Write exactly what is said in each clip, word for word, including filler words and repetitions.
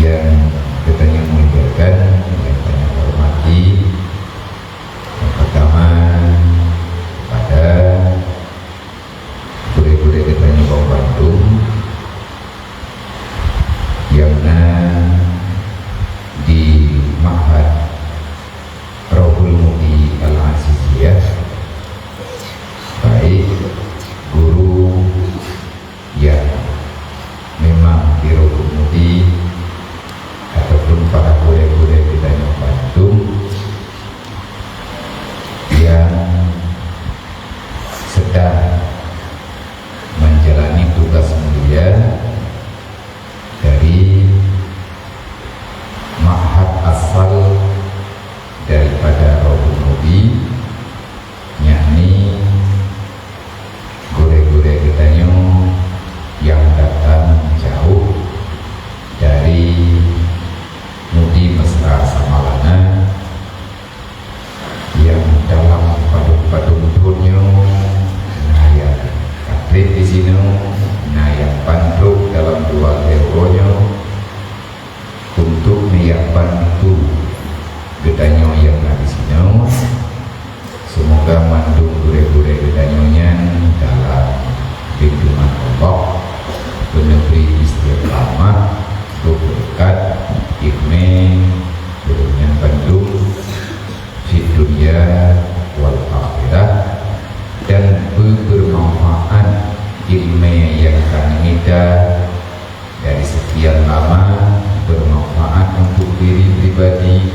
Yang geutanyoe muliakan, yang geutanyoe hormati, yang pertama kepada gurée-gurée geutanyoe bak bandum yang na di Ma'had Rohul Mu'ti Al-Aziziyah, baik guru yang memang di Rohul Mu'ti ataupun para gurée-gurée geutanyoe bandum yang sedang menjalani tugas mulia dari ma'had asal daripada Rohul Mu'ti, yakni gurée-gurée geutanyoe yang datang jauh dari Mu'ti Mesra Samalanga, yang dalam padum-padum thon nyoe na nyang ka treb di sinoe, na nyang ban trok dalam dua uroe nyoe, untuk neujak bantu geutanyoe nyang na di sinoe. Seumoga mandum gurée-gurée geutanyoe nyan dalam lindungan Allah, beuneubri istiqamah, beubeurekat iéleumé geutanyoe nyan bandum, fid dunya wal akhirah, dan beubeurmanfaat iéleumé nyang ka neumita dari sekian lama, bermanfaat untuk diri pribadi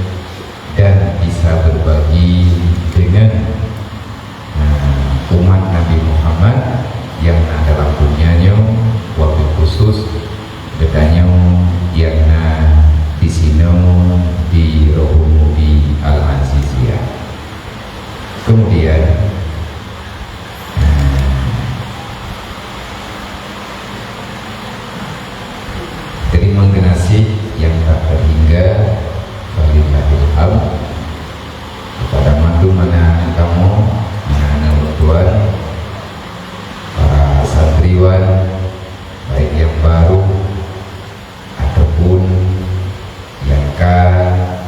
dan bisa berbagi dengan, eh, umat Nabi Muhammad yang na dalam dunia nyoe, wabil khusus geutanyoe yang na di sinoe di Rohul Mu'ti Al-Aziziyah. Kemudian, Teurimong geunaséh nyang tak teuhingga, falillahil hamd, kepada mandum aneuk-aneuk kamoe, aneuk-aneuk ulôn tuan, para santriwan, baik nyang barô ataupun nyang ka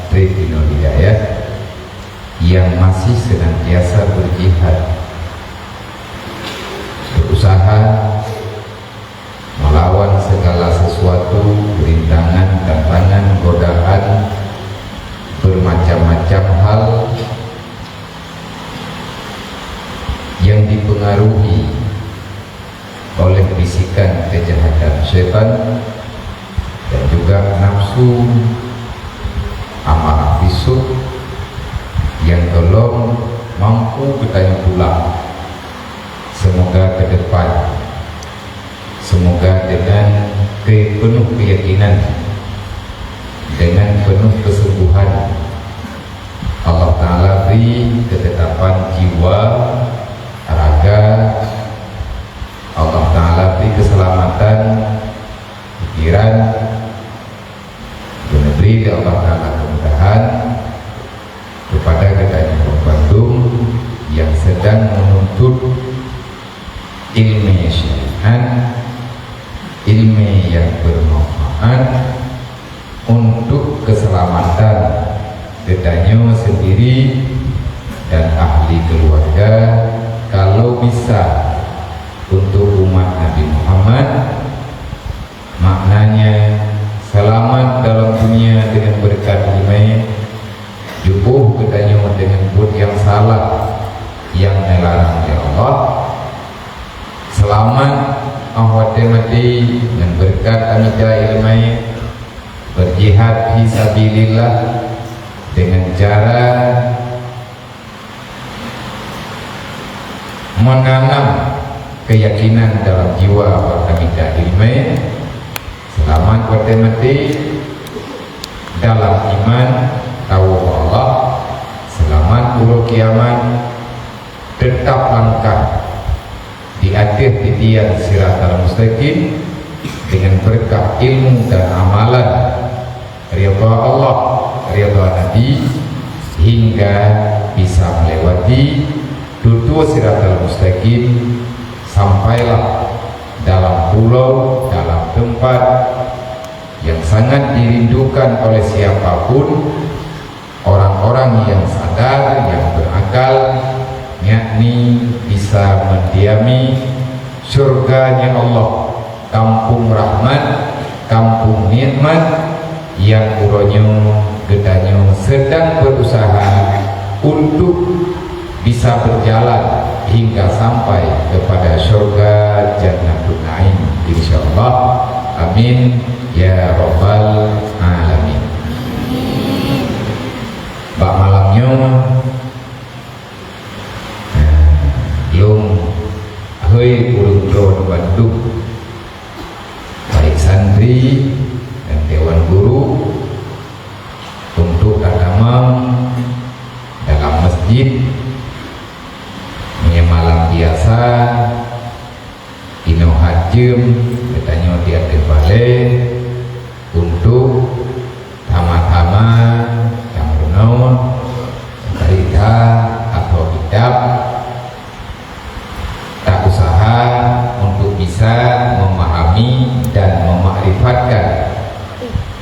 treb inoe di dayah, nyang masih senantiasa berjihad, berusaha melawan segala sesuatu, rintangan, tantangan, godaan, bermacam-macam hal yang dipengaruhi oleh bisikan kejahatan syaitan dan juga nafsu amarah bisuet nyang gohlom mampu geutanyoe tulak. Semoga ke depan, semoga dengan ke-, penuh keyakinan, dengan penuh kesungguhan, Allah Ta'ala beri ketetapan jiwa, raga, Allah Ta'ala beri keselamatan pikiran, beuneubri lé Allah Ta'ala kemudahan kepada geutanyoe bandum nyang sedang menuntut iéleumé syariat, iéleumé nyang bermanfaat untuk keselamatan geutanyoe sendiri dan ahli keluarga, kalau bisa untuk umat Nabi Muhammad, maknanya selamat dalam dunia dengan berkat iéleumé, juboh geutanyoe dengan buet nyang salah nyang neularang lé Allah, selamat óh watée maté ngon beureukat tamita iéleumé, beujihad fi sabilillah dengan cara meunanam keuyakinan dalam jiwa bak tamita iéleumé, selamat watée maté dalam iman, tawoe bak Allah, selamat uroe kiamat, teutap langkah di ateueh titian siratal mustaqim dengan beureukat ilmu dan amalan, ridha Allah, ridha Nabi, hingga bisa melewati tutoe siratal mustaqim, sampailah dalam pulau, dalam tempat yang sangat dirindukan oleh siapapun orang-orang yang sadar, yang berakal, yakni bisa mendiami syurganya Allah, kampung rahmat, kampung nikmat, yang uroe nyoe geutanyoe sedang berusaha untuk bisa berjalan hingga sampai kepada syurga Jannatun Naim, insyaallah. Amin ya rabbal alamin. Bak malam nyoe, lôn hôi ureuëng droe bandum, baik santri dan dewan guru, untuk tatamong dalam masjid. Meunyoe malam biasa, inoe hat jeuem geutanyoe di ateueh balée untuk sama-sama tameurunoe cerita atau kitab, tausaha untuk bisa memahami dan memakrifatkan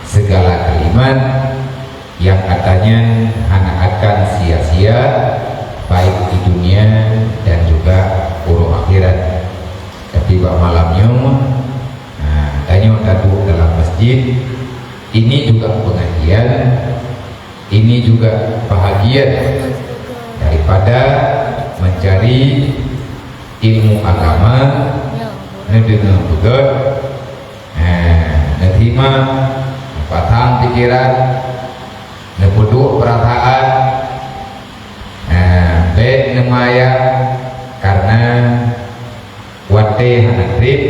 segala kalimat yang katanya hana akan sia-sia, baik di dunia dan juga uroe akhirat. Tapi bak malam nyoe, nah, tanyoe taduek dalam masjid, ini juga pengajian, ini juga bahagian daripada mencari ilmu agama, neudeungoe peugét, eh, neutimak, neupasang pikiran, neupeuduek peurasaan, eh, bék neumayang, karena watée hana treb,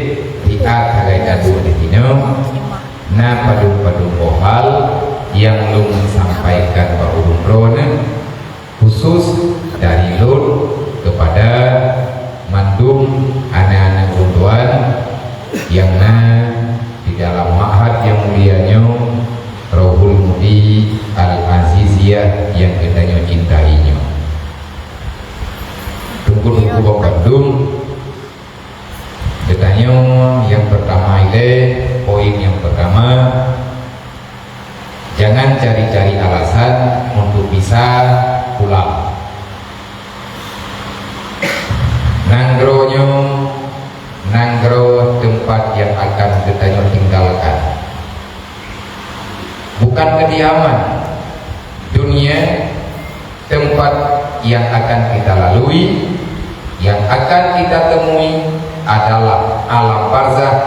siat sagai taduek di sinoe, na padum-padum boh hal nyang lôn sampaikan bak ureuëng droeneuh, khusus dari lôn kepada mandum aneuk-aneuk ulôn tuan nyang na di dalam ma'had nyang mulia nyoe, Rohul Mudi Al-Aziziyah nyang geutanyoe cintai nyoe. Teungku-teungku bak bandum, geutanyoe nyang pertama ilée, poin nyang pertama, jangan cari-cari alasan untuk bisa pulang. Nanggroe nyoe, nanggroe teumpat nyang akan geutanyoe tinggalkan. Bukan kediaman. Dunia, tempat yang akan kita lalui, yang akan kita temui adalah alam barzakh.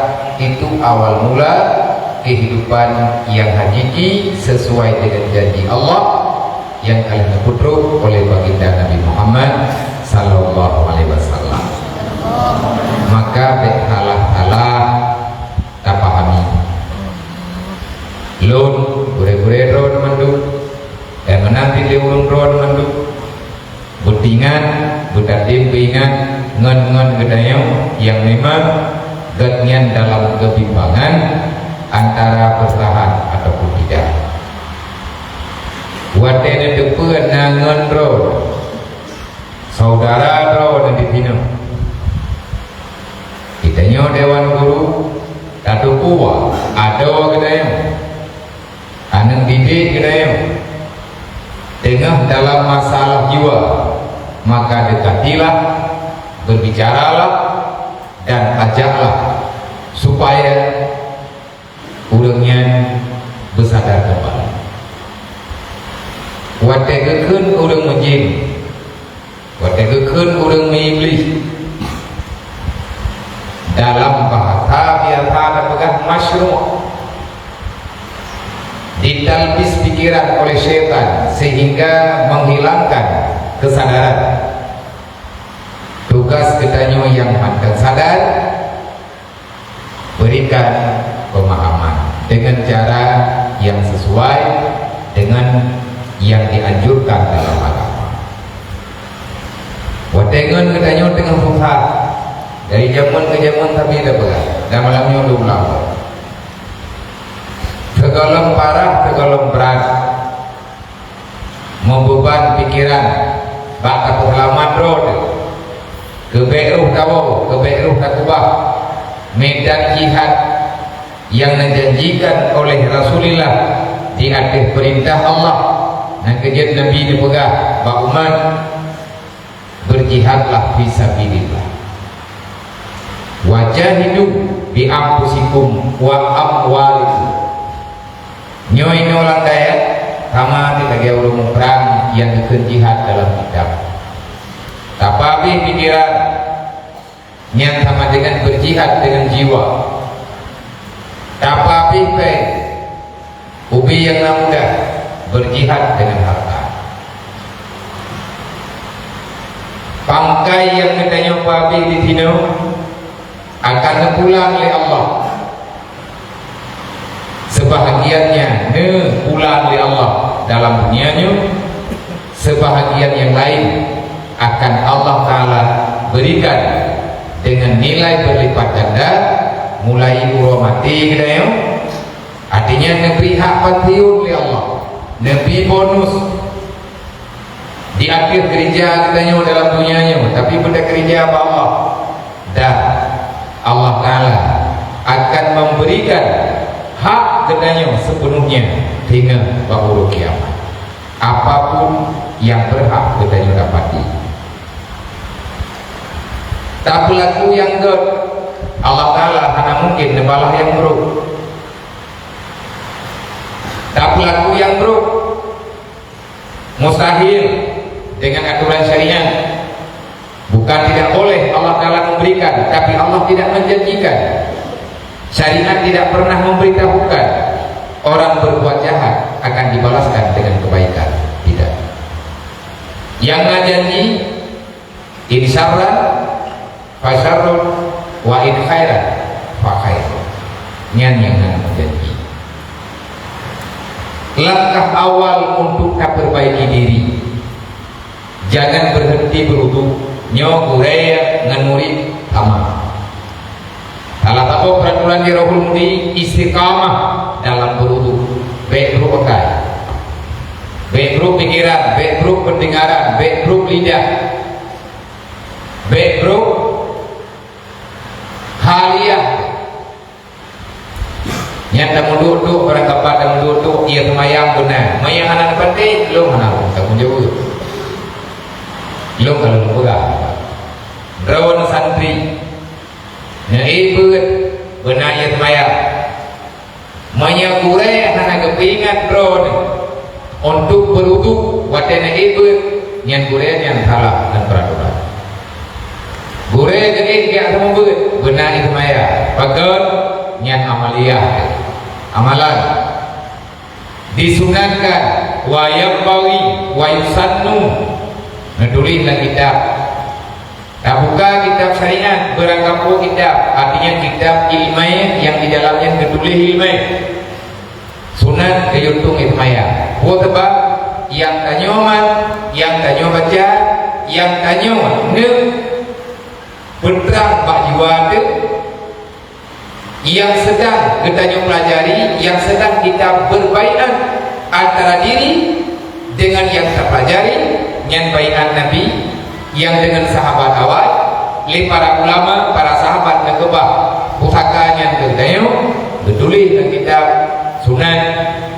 Itu awal mula kehidupan yang hakiki sesuai dengan janji Allah yang ka lheueh geupeudrop oleh Baginda Nabi Muhammad sallallahu alaihi wasallam. Maka bék salah-salah tapahami. Lôn, gurée-gurée droeneuh mandum, dan meunan cit lé ureuëng droeneuh mandum, beutingat, beutatem beuingat ngon-ngon geutanyoe nyang memang gobnyan dalam keubimbangan antara bertahan ataupun tidak. Watée neuteupeue na ngon droe, saudara droe di sinoe, geutanyoe dewan guru tateupeue adoe geutanyoe, aneuk didik geutanyoe teungoh dalam masalah jiwa, maka deukatilah, beubicaralah, dan ajaklah supaya ureuëng nyan beusadar keumbali. Watée geukheun ureuëng meujén, watée geukheun ureuëng meuiblih, dalam bahasa biasa tapeugah masyru', ditalbis pikiran oleh syaitan sehingga menghilangkan kesadaran. Tugas geutanyoe nyang mantong sadar, berikan pemahaman dengan cara yang sesuai dengan yang dianjurkan dalam agama. Watée ngon geutanyoe teungoh susah, dari jameun keu jameun tapi dah berat, dan malam nyoe lôn ulang. Sigohlom parah, sigohlom brat, meubeuban pikiran bak tapeuseulamat droe teuh. Keu bék roh tawoe, keu bék roh takeubah, medan jihad nyang neujanjikan oleh Rasulullah di ateueh peurintah Allah. Nyang keujeuet Nabi neupeugah bak umat, "Beujihadlah fi sabilillah. Wajahidu bi anfusikum wa amwalikum." Nyoe inoe lam dayat, sama lagée ureuëng muprang nyang geukheun jihad dalam kitab. Tapeuabéh pikiran, nyan sama dengan beujihad dengan jiwa. Tapeuabéh péng, ubé nyang na mudah, beujihad dengan harta. Pangkai nyang geutanyoe peuabéh di sinoe akan neupulang lé Allah. Seubahagiannya neupulang lé Allah dalam dunia nyoe, seubahagian nyang laén akan Allah Taala beurikan deungon nilai beurlipat ganda, mulai uroe maté geutanyoe. Artinya, neubri hak pensiun lé Allah, neubri bonus di ateueh keureuja geutanyoe dalam dunia nyoe, tapi beuta keureuja bak Allah. Dan Allah Taala akan memberikan hak geutanyoe sepenuhnya hingga bak uroe kiamat. Apapun yang berhak geutanyoe dapati. Tapeulaku nyang gét, Allah Taala hana mungkin neubalah nyang brok. Tapeulaku nyang brok, mustahil dengan aturan syariat. Bukan tidak boleh Allah Taala memberikan, tapi Allah tidak menjanjikan. Syariat tidak pernah memberitahukan orang berbuat jahat akan dibalaskan dengan kebaikan. Tidak. Yang na janji, in syarran fa syarrun, wa in khairan fa khair. Nyan nyang na meujanji. Langkah awal untuk taperbaiki diri. Jangan berhenti berwudu. Nyoe gurée ngon murit sama. Salah satu peraturan di Rohul Mudi, istiqamah dalam berwudu. Bék brok akai. Bék brok pikiran, bék brok pendengaran, bék brok lidah. Bék brok haliah. Nyan tameuduek-duek, barangkapat tameuduek-duek, iya seumayang beuna. Maya hana neupatéh, lôn hana lôn tanggong jaweueb. Lôn ka lôn peugah. Droeneuh santri, neuék beuet beuna iya seumayang. Maya gurée hana geupeuingat droeneuh untuk berwudu watée neuék beuet, nyan gurée nyan salah ngon peuratoran. Gurée geuék jak seumeubeuet, beuna iseumaya, pakon nyan amaliyah, amalan. Disunatkan, wa yanbaghi, wa yusannu, neutuléh lam kitab. Tabuka kitab syariat, beurangkapeue kitab, artinya kitab ilmiah yang di dalamnya geutuléh ilmiah. Sunat geuyue tueng iseumaya. Peue sabab? Nyang tanyoe mat, nyang tanyoe baca, nyang tanyoe neuk peutrang bak jiwa teuh, nyang sedang geutanyoe pelajari, nyang sedang kita berbaiat antara diri dengan nyang tapelajari, nyan baiat Nabi, nyang deungon sahabat awai, lé para ulama, para sahabat neukeubah pusaka nyan keu geutanyoe, geutuléh lam kitab sunat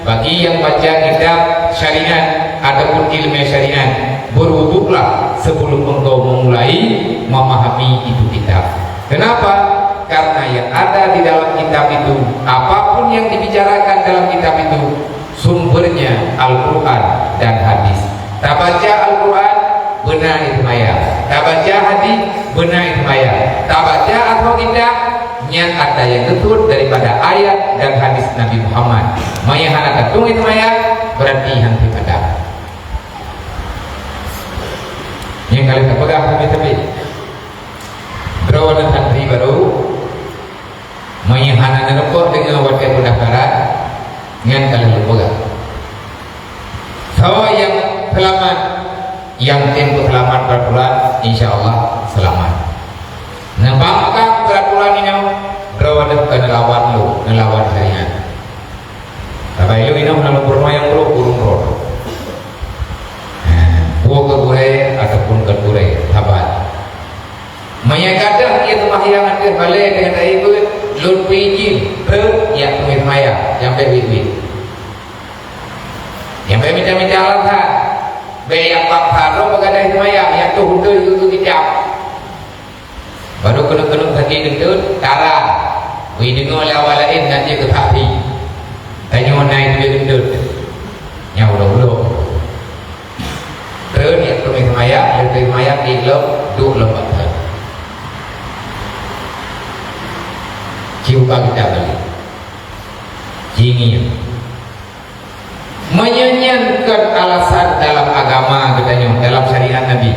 bagi nyang baca kitab syariat ataupun ilmu syariat, berwuduklah sebelum engkau memulai memahami itu kitab. Kenapa? Karena yang ada di dalam kitab itu, apapun yang dibicarakan dalam kitab itu, sumbernya Al-Quran dan hadis. Tabaca Al-Quran, beuna iseumaya. Tabaca hadis, beuna iseumaya. Tabaca atau tidak, nyan ata nyang geutot daripada ayat dan hadis Nabi Muhammad. Maya hana tatueng iseumaya, berarti hana ibadah. Nyang ka lheueh tapeugah sabe-sabe. Droeneuh santri baru, meunyoe hana neureumpok deungon watée peundaftaran, nyan ka lheueh lôn peugah. Soe nyang seulamat, nyang tem peuseulamat bak bulan, insya Allah seulamat. Neubangkang peuratoran inoe, droeneuh ka neulawan lôn, neulawan syariat. Sabai lôn inoe na lôn peurunoe nyang brok, ureuëng brok. Buet keu gurée ataupun kon gurée, saban. Meunyoe gadôh ie seumahyang ateueh balée deungon taibeuet, lôn peuidin, trok jak Seumayang nyang bèk wit-wit. Nyang bèk mita-mita alasan. Bèk nyang paksa droe beugadang seumayang, nyang toh beutôi keu kitab. Barô keuneuk-keuneuk sakét keuntut, tarang. Wih deungoe lé awak laén, na jeuet keu saksi. Tanyoe na jeuet keuntut. Nyang ulok-ulok. Treun nyang teumé seumayang, nyang teumé seumayang di lom, duek lom bak treun. Cium bak kitab tadi. Jingieng. Meunyoe nyan kon alasan dalam agama geutanyoe, dalam syariat Nabi.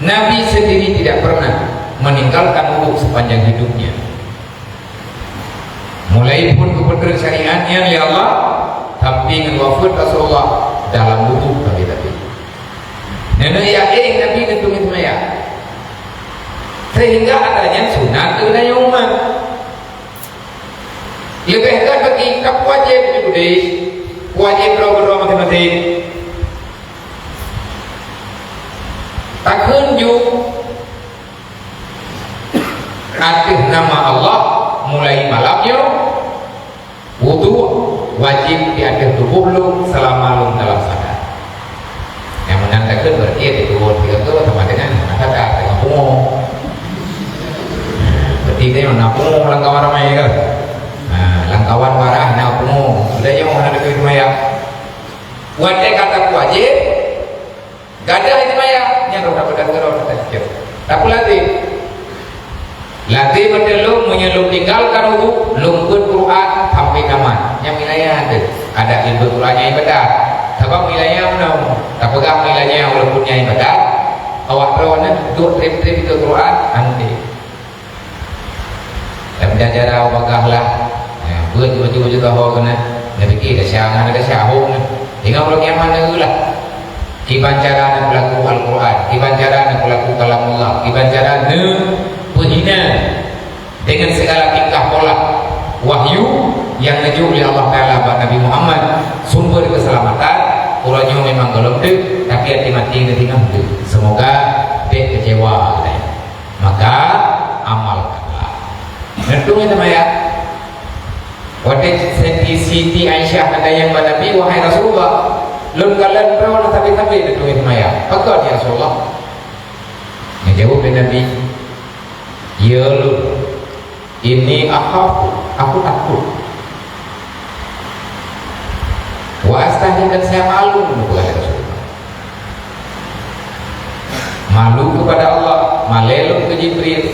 Nabi sendiri tidak pernah meninggalkan wudhu sepanjang hidupnya. Mulai phon geupeutreun syariat nyan lé Allah, sampai ngon wafeuet Rasulullah dalam wudhu sabe-sabe. Nenek yakin Nabi geuteumeung seumayang. Sehingga atra nyan sunat keu geutanyoe umat. Leubeh that bagi ka wajéb di Buddhis, wajéb droe keudroe maséng-maséng. Takheun ju ateueh nama Allah mulai malam nyoe, wudhu wajéb di ateueh tuboh lôn seulama lôn dalam sadar. Nyang meunan takheun berarti di tuboh tiga tu sama dengan hana sadar, teungoh pungo. Berarti dia na pungo lam kawan ramai ke? Ha, lam kawan marah na pungo. Sudah nyoe hana ada seumayang. Watèe ka wajéb, gadah seumayang, nyan roh dapat keudroe, dapat cicém. Tapi lazim. Lazim beutôi lôn, meunyoe lôn tinggalkan wudhu, lôn beuet Quran sampai tamat. Nyang wilayah ada. Ada ilmu Quran nyang ibadah. Sabab wilayah meunan, tapeugah wilayah walaupun nyang ibadah, awak droeneuh duek trép-trép keu Quran, anté. Dan belajar bagah lah. Ya, buat baju-baju tahu kena. Nabi kita siang, ada siang, hong. Tinggal kalau kiamat negeri lah. Kiban cara nak berlaku Al-Quran, kiban cara nak berlaku kalamullah, kiban cara nak berhina dengan segala tingkah pola wahyu yang neujok oleh Allah Taala bak Nabi Muhammad, sumber keselamatan, uroe nyoe memang gohlom teuk, tapi até maté neutinggai teuk. Semoga bèk kecewa geutanyoe. Maka amalkanlah. Neutunggai teuma ya. Watèe Siti, Siti Aisyah geutanyong bak Nabi, "Wahai Rasulullah, lôn kalon droe na sabe-sabe neutunggai seumayang. Pakon ya Rasulullah?" Geujaweueb lé Nabi, "Ya lôn, inni akhafu, aku takut. Wa astahi, dan saya malu," geupeugah lé Rasulullah. "Malu kepada Allah, malèe lôn keu Jibril,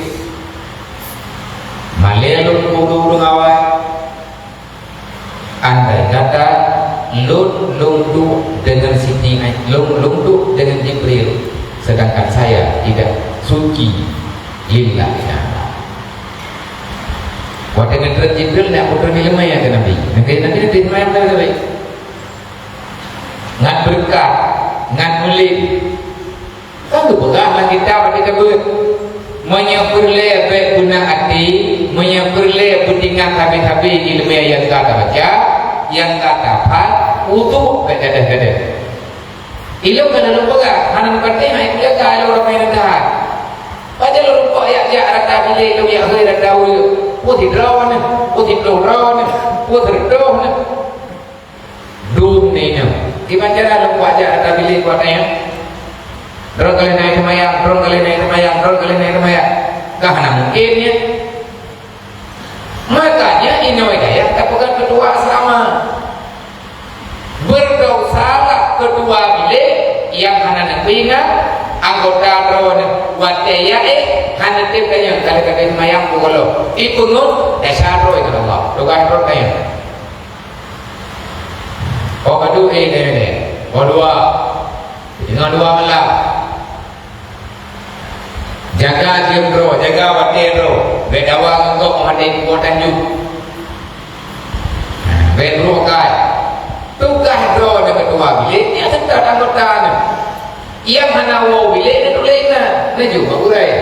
malèe lôn keu ureueng-ureueng awai. Andai kata lôn, lôn duek dengan Siti Ai-, lôn, lôn duek dengan Jibril, sedangkan saya tidak suci lillahi ta'ala." Watèe geutreun Jibril, nak peutrön ileumèe keu Nabi. Nabi, Nabi, Nabi, Nabi, Nabi. Ngat beureukat, ngat mulim. Kan geupeugah lam kitab ada teubeuet, "Meunyoe peureulèe bèk guna até, meunyoe peureulèe beutingat habéh-habéh ileumèe nyang ka tabaca, nyang ka tahafal, udhu bèk gadôh-gadôh." Ilôn ka lôn peugah, hana meupatéh hai peue ka lôn ramai rendah. Pajan lôn rumpok jak-jak rata bilék, lôn jak hôi rata uleuk. Peue sidroe nyoe, peue siploh droe nyoe, peue sireutôh nyoe. Dum nyoe. Kiban cara lôn buat jak rata bilék buat nyan. Droe kali na seumayang, droe kali na seumayang, droe kali na seumayang. Ka hana mungken nyan. Makanya inoe dayah tapeugah keutua asrama. Berdosalah keutua bilék nyang hana neupeuingat anggota droeneuh watèe yaék hana teupeue nyang ka lheueh seumayang pukon lhèe. Ipeungeut desya droe ngon Allah. Tugaih droe nyan. Oh, padum, eh, deh, deh. Oh, dua. Deungon dua malam. Jaga jeuem droe, jaga watèe droe. Bèk dawa ngon gob meuhadé kubu Tanjong. Bèk droe kai. Tugaih droe nyoe keutua bilék, nyan seutôt anggota nyoe. Nyang hana woe bilék, neutuléh na. Neujok bak gurèe.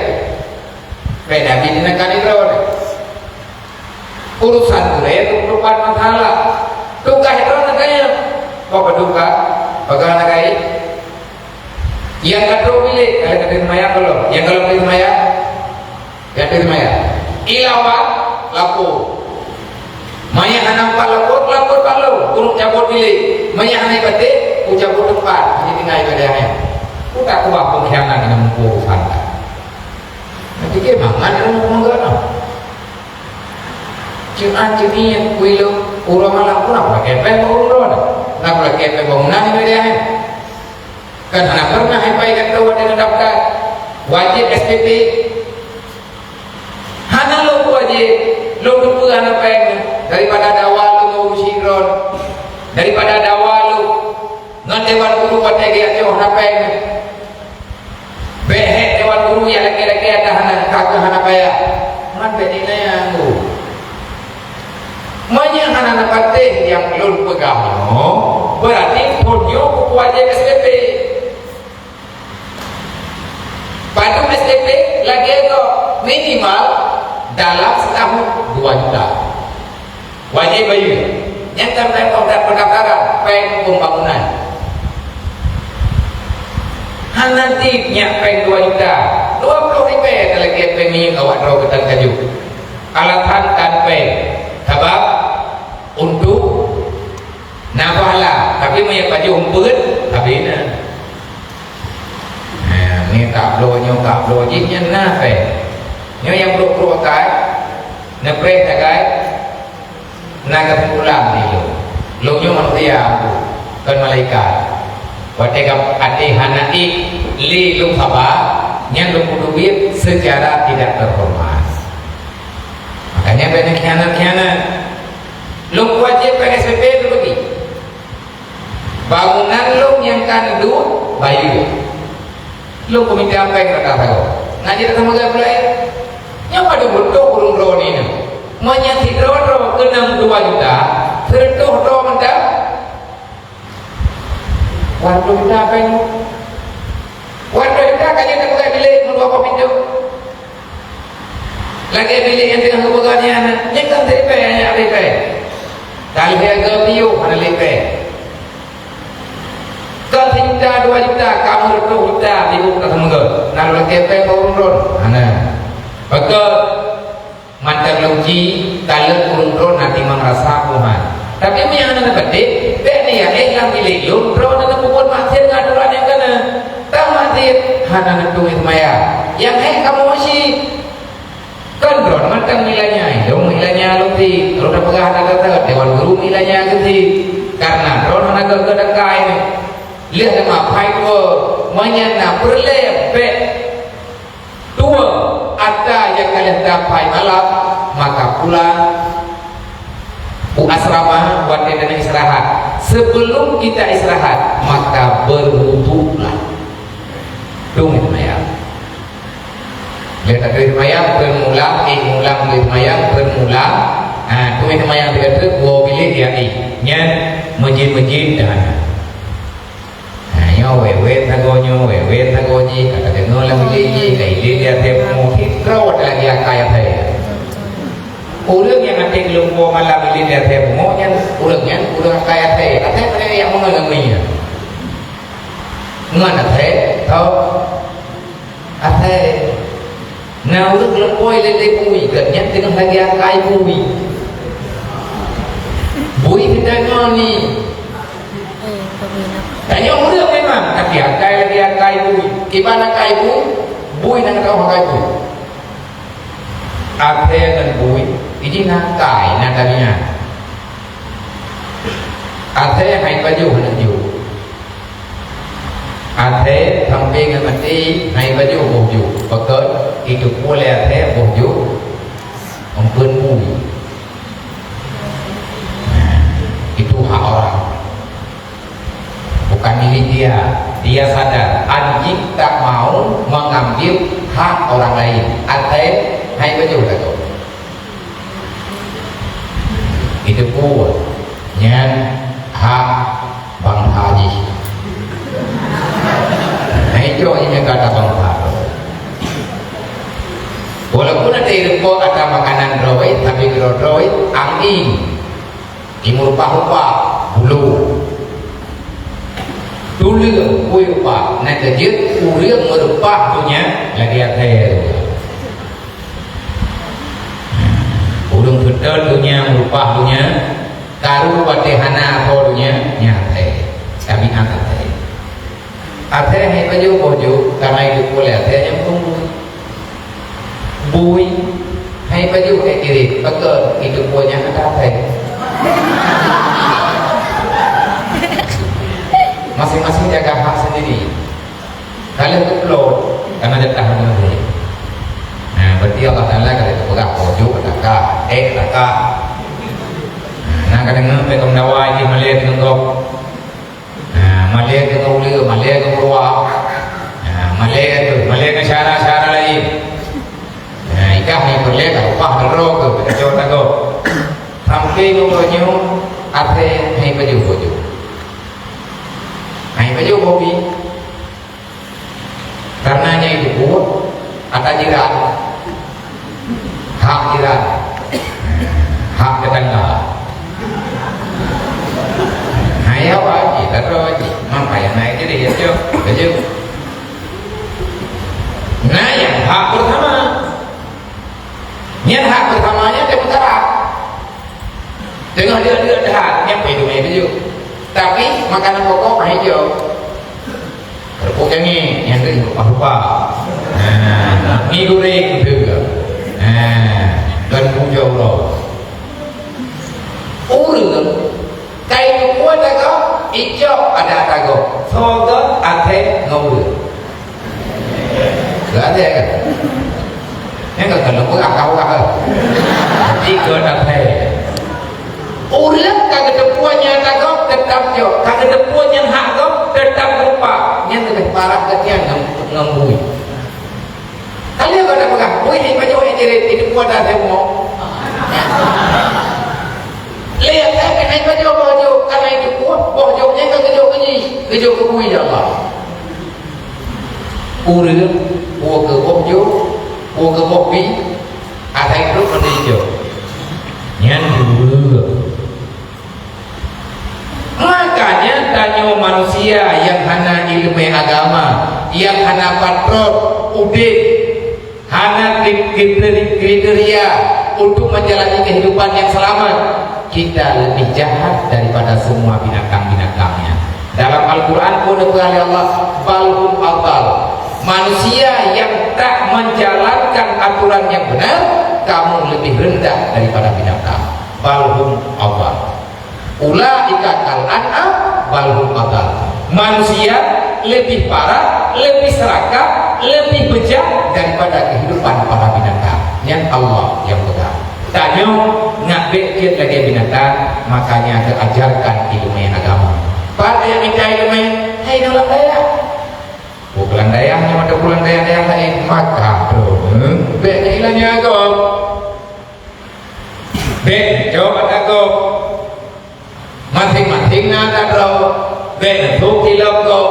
Bèk Nabi neuneukani droe. Urusan gurèe dua puluh empat masalah. Tugaih droe neukaya. Bak padum ka, bagaimana kai? Nyang ka trôk bilék, ka lheueh ka teuseumbayang gohlom. Nyang gohlom teuseumbayang, ka teuseumbayang. Ilawat, lapor. Meunyo hana meupat lapor, lapor bak lôn, ulôn cabot bilék. Meunyo hana ipatéh, kucabot teumpat, hana tinggai ibadah nyan. Kutak keubah peungkhianat nyang muphom urusan. Nanti ke mangat nyang muphom geuh. Ceuan ceuniet kui lôn, uroe malam pun aku lakée péng bak ureueng droe. Aku lakée péng bangunan ibadah nyan. Kan hana pernah ipai gata watée neudaftar wajéb S P P. Hana lôn wajéb, lôn teupeue hana péng, daripada dawa lôn ngon ureueng droe, daripada dawa lôn ngon dewan guru watée geujak nyoe hana péng. Bék hék dewan guru nyang lakée-lakée ata hana, ka keuh hana payah. Man bék nilai nyang guru. Meunyo hana neupatéh nyang lôn peugah nyoe, beurati phon nyoe kuwajéb S P P. Padum S P P lagée gob minimal dalam setahun dua juta. Wajéb bayeue. Nyang ka meunan kontrak pendaftaran, péng pembangunan. Hana tieb nyak péng dua juta. Dua ploh ribée talakée péng minyeuk awak droe geutan kaju. Alasan tan péng. Sabab untuk na pahala, tapi meunyo pajoh eumpeuen, habéh na. Ha, ni tak bloe nyoe, tak bloe jih nyan na péng. Nyoe nyang brok-brok akai, neupreh sagai, na kesimpulan di lôn. Lôn nyoe manusia, kon malaikat. Watée ka até hana ék lé lôn saba, nyan lôn peuteubiet secara tidak terhormat. Makanya banyak khianat-khianat. Lôn kuwajéb P S P P lôn bagi. Bangunan lôn nyang ka neuduek bayeue. Lôn peumita péng rata sagoe. Na jeuet rata meugah pulai. Nyoe padub beutôi ureueng droe nyoe. Meunyo sidroe-droe keunong dua juta, seureutôh droe mantong. Wan ploh juta péng. Wan ploh juta ka jeuet tapeugah bilék ngon dua boh pintoe. Lagée bilék nyang teungoh geupeugah nyan, nyan kan lipée, nyan lipée. Ka lhée goe piôh hana lipée. Ka sijuta dua juta, ka meureutoh juta, bingung ka seumeugah. Na lôn lakée péng bak ureueng droe? Hana. Pakon? Mantong lôn ji, taleuek ureueng droe na timang rasa Tuhan. Tapi meunyo hana neupeudeh, bék neuyaéh lam bilék lôn, droe na neupeubuet maksiet ngon atoran nyang ka na. Tan maksiet, hana neutueng seumayang. Nyang hék kamoe cit. Kon droe mantong meulanya, ilôn meulanya lôn cit. Lôn tapeugah hana gata, dewan guru meulanya geucit. Kareuna droe hana gata akai nyoe. Lheueh teuma pai dua, meunyo na peureulée bék Dua, ata nyang ka lheueh tapai malam, maka pulang u asrama watée na istirahat. Sebelum kita istirahat, maka berwuduklah. Tueng seumayang. Lheueh tueng seumayang, peue mulang, éh mulang tueng seumayang, peue mulang. Ha, tueng seumayang tiga teuk, dua bilék ya éh. Nyan meujin-meujin dah. Ha, nyoe wéwét sagoe nyoe, wéwét sagoe jih, ka tadeungoe lam bilék jih, ka ilét di ateueh bumoe, sidroe lagée akai asai. Ureueng nyang até geulumpoe malam ilét di ateueh bumoe nyan, ureueng nyan ureueng akai asai. Asai pane nyang meungon ngon asai? Tho. Asai. Na ureueng geulumpoe ilét di bui, gobnyan teungoh lagée akai bui. Bui teudeungoe ni. Tanyoe ureueng memang, tapi akai lagée akai bui. Kiban akai bui, bui nyang teuh akai bui. Asai ngon bui, ini na akai, na tabiat. Asai hai pajoh hana jok. Asai sampai ngon maté hai pajoh boh jok. Pakon? Itu pue lé asai boh jok. Eumpeuen bui. Itu hak orang. Bukan milik dia. Dia sadar, anjing tak mau mengambil hak orang lain. Asai hai pajoh lagoe. Itu pue nyan hak bansa jih. Nah, itu nyang kata bansa. Walaupun ada ilmu kata makanan droe, tapi droe-droe angin. Imeureupah-reupah, bulo. Tuleueng, pui reupah. Nah, keujeuet ureueng meureupah donya lagée asai. Beutôi donya, meurupah donya, karu watée hana po donya, nyan athée. Tabiat athée. Athée hai pajoh boh jok, karna itu pula athée nyang peumbui. Bui, hai pajoh hai kiréh, pakon itu pun nyang ada athée. Masing-masing jaga hak sendiri. Kalau tu perlu, karena jatah manusia. Nah, berarti Allah Taala kalau itu peugah, "Ojo taka, eh taka." Nah, kadang-kadang mereka mendawa ini malah dengan gop. Nah, malah dengan ulu, malah dengan ruah. Nah, malah tu, malah dengan syara-syara lain. Nah, ikah ni perlu tak upah dulu ke, kita jawab tak gop. Sampai nunggu nyu, akhir ni baju-baju. Hai baju kopi. Karena nyai buku ata jiran. Hak jiran. Hak tetangga. Hai awak haji, tak tahu haji. Mampai yang naik jadi ya cok. Baju. Nah, yang hak pertama. Nyan hak pertamanya dia peukara. Teungoh deuk-deuk that, nyan pih dumé baju. Tapi makanan pokok hijau. Kerupuk cangé, nyan tu rupa-rupa. Ha, mi goreng tu. Ha, dan bujau lo. Ureueng kai teupeu tagob, icok ada tagob. Soe gob akhé ngon ureueng. Gak ada kan? Yang kata lupa akal lah. Tapi kau tak payah. Ureueng ka geuteupeue nyan tagob tetap jok, ka geuteupeue nyan hak gob tetap rupa. Nyan lebih parah ke tiang ngam-, ngambui. Kali kau dah pegang, wih, ini baju ini jadi, ini kuat dah semua. Lihat, saya kena baju, baju, karena itu kuat, baju nyan ka geujok ke nyi, geujok ke bui ya Allah. Ureueng, bua keu boh jok, bua keu boh bi, asai trok keu jok. Nyan ureueng. Makanya tanyoe manusia nyang hana ileumé agama, nyang hana patrot udeb, hana kri-, kriteri-, kriteria untuk menjalani kehidupan yang selamat, kita lebih jahat daripada semua binatang-binatang nyan. Dalam Al-Quran pun dipeugah lé Allah, "Bal hum adal." Manusia yang tak menjalankan aturan yang benar, kamu lebih rendah daripada binatang. "Bal hum adal." Ulaika kal an'am bal hum adal. Manusia lebih parah, lebih serakah, lebih bejat daripada kehidupan para binatang. Nyan Allah nyang peugah. Tanyoe ngat bék jeuet lagée binatang, makanya teuajarkan ileumé agama. Pat nyang mita ileumé, hai nyoe lam dayah. Bukan dayah, nyang ada pulang dayah-dayah lain, maka droeneuh bék nyan ileumé agama. Bék neucok ata gob. Maséng-maséng na ata droe. Bék neusôk tilok gob.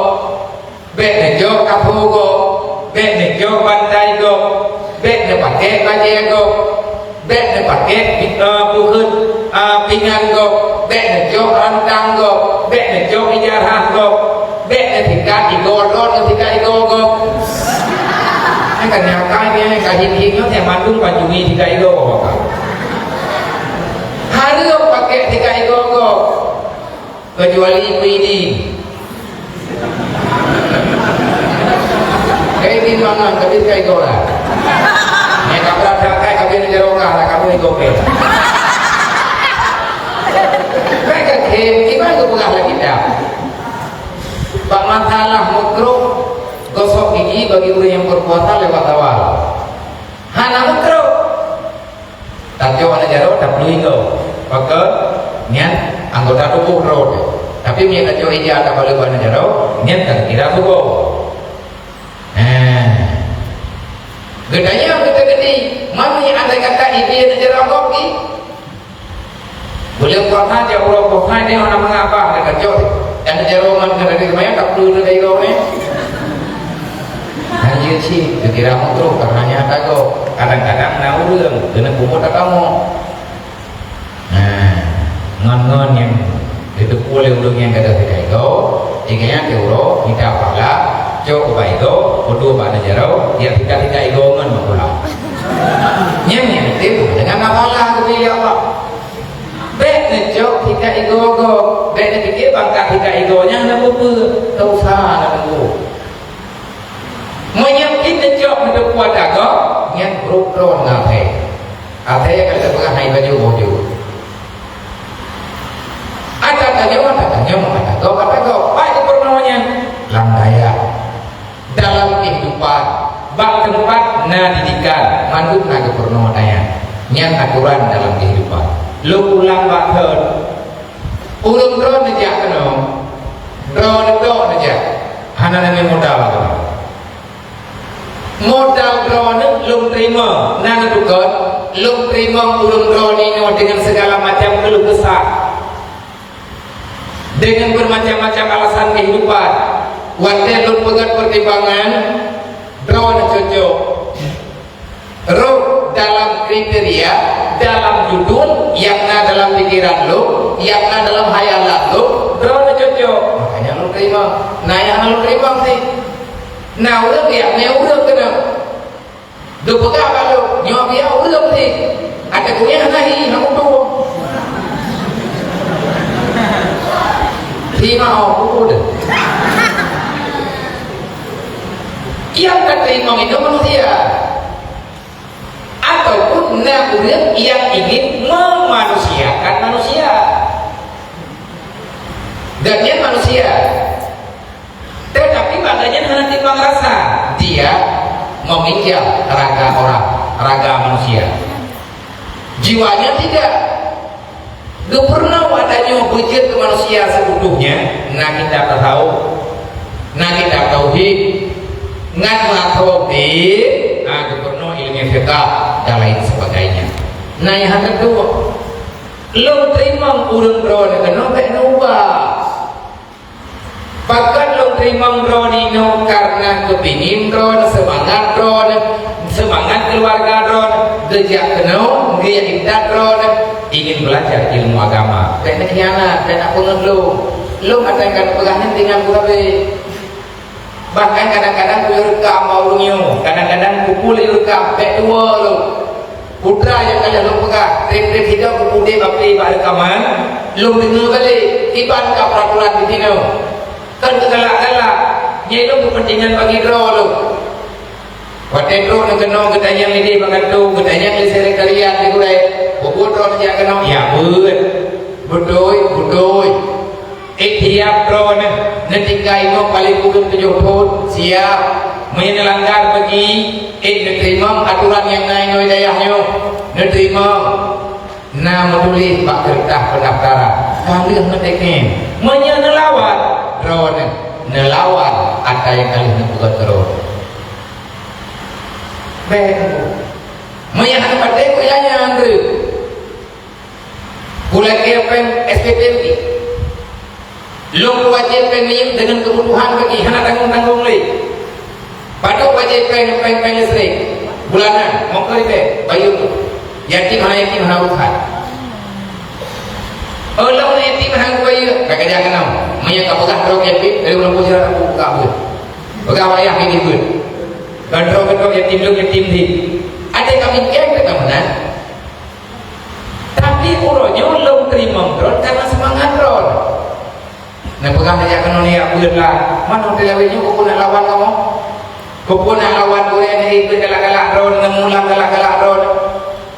Bék neucok kaphô gob. Bék neucok bantai gob. Bék neupakék bajée gob. Bék neupakék pi-, eh, bukeuet, eh, pingan gob. Bék neucok rantang gob. Bék neucok ija rhah gob. Bék neusikat igoe droe, neusikat igoe gob. Nyan ka nyakai nyan, ka hing-hing nyoe, nyan mandum pancuri sikat igoe gob. Hareuem pakék sikat igoe gob. Kecuali Muhyiddin. Kayak Muhyiddin mangan, tapi sikat igoe lah. Nyan ka brat sakai, tapi neujaroe kah lah, kamoe igoe pih. Baik, oke. Iban geupeugah lagi dah. Bak masalah meutrok, gosok gigi bagi ureueng nyang berpuasa lewat awal. Hana meutrok. Tacok aneuk jaroe, taplueng gob. Pakon? Nyan anggota tuboh droe. Tapi meunyo tacok ija, tabalek bak aneuk jaroe, nyan takira tuboh. Nah. Geutanyong keu teukeudi, mami andai kata ié aneuk jaroe gob di? Buleuen puasa, jak uroe puasa, nyoe hana meungabah, ka cok. Dan jaroe ngon keuneuk seumbahyang, ka peue keu igoe nyoe? Hana cit, geukira meutrok, karena nyan tagob. Kadang-kadang na ureueng keuneuk peubuet tatamong. Nah, ngon-ngon nyang geuteupeue lé ureueng nyang gadôh sikai gob, sikai nyan teuh uroe, mita pahala, cok ubak igoe, peuduek bak aneuk jaroe, jak sikat-sikat igoe ngon meupulang. Nyan nyang timbul deungon masalah keu diri Allah. Bèk neucok tika igoe gob, bèk neupike bangka tika igoe nyan hana peue-peue, teuka na peue. Meunyoe pih neucok neuteupeue ata gob, nyan brok droe ngon até. Até ka teupeugah hai baju bojo. Ata tanyoe, ata tanyoe, ata gob, ata gob. Pai geupeurunoe nyan lam dayah. Dalam kehidupan, bak teumpat na didikan, mandum na geupeurunoe dayah. Nyan atoran dalam kehidupan. Lôn ulang bak thon. Ureueng droe neujak keunoe, droe neudok neujak, hana neumè modal keunoe. Modal droeneuh lôn teurimong, na neutukot, lôn teurimong ureueng droeneuh nyoe deungon sigala macam keuluh kesah, deungon bermacam-macam alasan kehidupan. Watèe lôn peugöt peutimbangan, droeneuh cocok. Rôh dalam kriteria, dalam judul nyang na dalam pikeran lôn, nyang na dalam khayalan lôn, droeneuh cocok. Makanya lôn teurimong. Na nyang hana lôn teurimong cit. Na ureueng jak mè ureueng keunoe. Geupeugah bak lôn, nyoe biya ureueng cit. Ata kunyah na hi, hana mutu. Terima, oh, kuku deh. Nyang ka teurimong itu manusia. Ataupun na ureueng nyang ingin memanusiakan manusia. Gobnyan manusia. Tetapi bak gobnyan hana timbang rasa, dia meminjam raga orang, raga manusia. Jiwanya tidak. Geupeureunoe geutanyoe beujeuet keu manusia seuutuhnya, na kitab tasawuf, na kitab tauhid, ngon meuasoe udeb, na geupeureunoe ileumèe fiqah dan lain sebagainya. Na nyang hana tuwoe. Lôn teurimong ureueng droeneuh keunoe bèk neuubah. Pakon lôn teurimong droeneuh nyoe? Karena keupingin droeneuh, seumangat droeneuh, seumangat keuluwarga droeneuh, geujak keunoe, geujak intat droeneuh, ingin belajar ilmu agama. Bèk neukhianat, bèk neupeungeut lôn. Lôn atai ka neupeugah nyan tinggai gurée. Bahkan kadang-kadang kuyue rekam bak ureueng nyoe, kadang-kadang kupeu lé rekam, bèk tuwoe lôn. Putra nyang ka lheueh lôn peugah, trép-trép sidang kupeudeh bak pih bak reukaman, lôn deungoe balek, kiban ka peuraturan di sinoe. Kon keu galak-galak, nyang lôn keupeuntengan bagi droe lôn. Watèe trok neukeunoe geutanyong idéh bak kantô, geutanyong lé sekretariat di gurée, peue buet droeneuh jak keunoe? Ya beuet. Beutôi, beutôi. Ikhtiyar droeneuh neutinggai nyoe paléng kureueng tujoh thon, siap. Meunyoe neulanggar bagi, ék neuteurimong atoran nyang na inoe dayah nyoe, neuteurimong. Na meutuléh bak keureutah peundaftaran, ka lheueh neuteukén. Meunyoe neulawan, droeneuh neulawan ata nyang ka lheueh neupeugöt droeneuh. Bèk. Meunyoe hana patéh, keu nyang nyan, Andrew. Kulakée péng S P P U I. Lôn wajéb péng minyeuk deungon keubutuhan bagi hana tanggong-tanggong lé. Padub wajéb péng, péng, péng listrik bulanan, mongkon ribèe, bayeue. Yatim hana yatim hana urusan. Oh, lôn yatim hana kubayeue, ka keujak keunoe. Meunyoe ka peugah droe yatim, dari bulan puasa aku buka buet. Peugah wayah ini buet. Keudroe-keudroe yatim lôn yatim di. Ada kami keng deungon meunan. Tapi uroe nyoe lôn teurimong droe karena seumangat droe. Neupeugah neujak keunoe neujak beuet lah. Man watèe lawét nyoe keupeue neulawan kamoe? Keupeue neulawan gurée neuh galak-galak droe, neumulang galak-galak droe?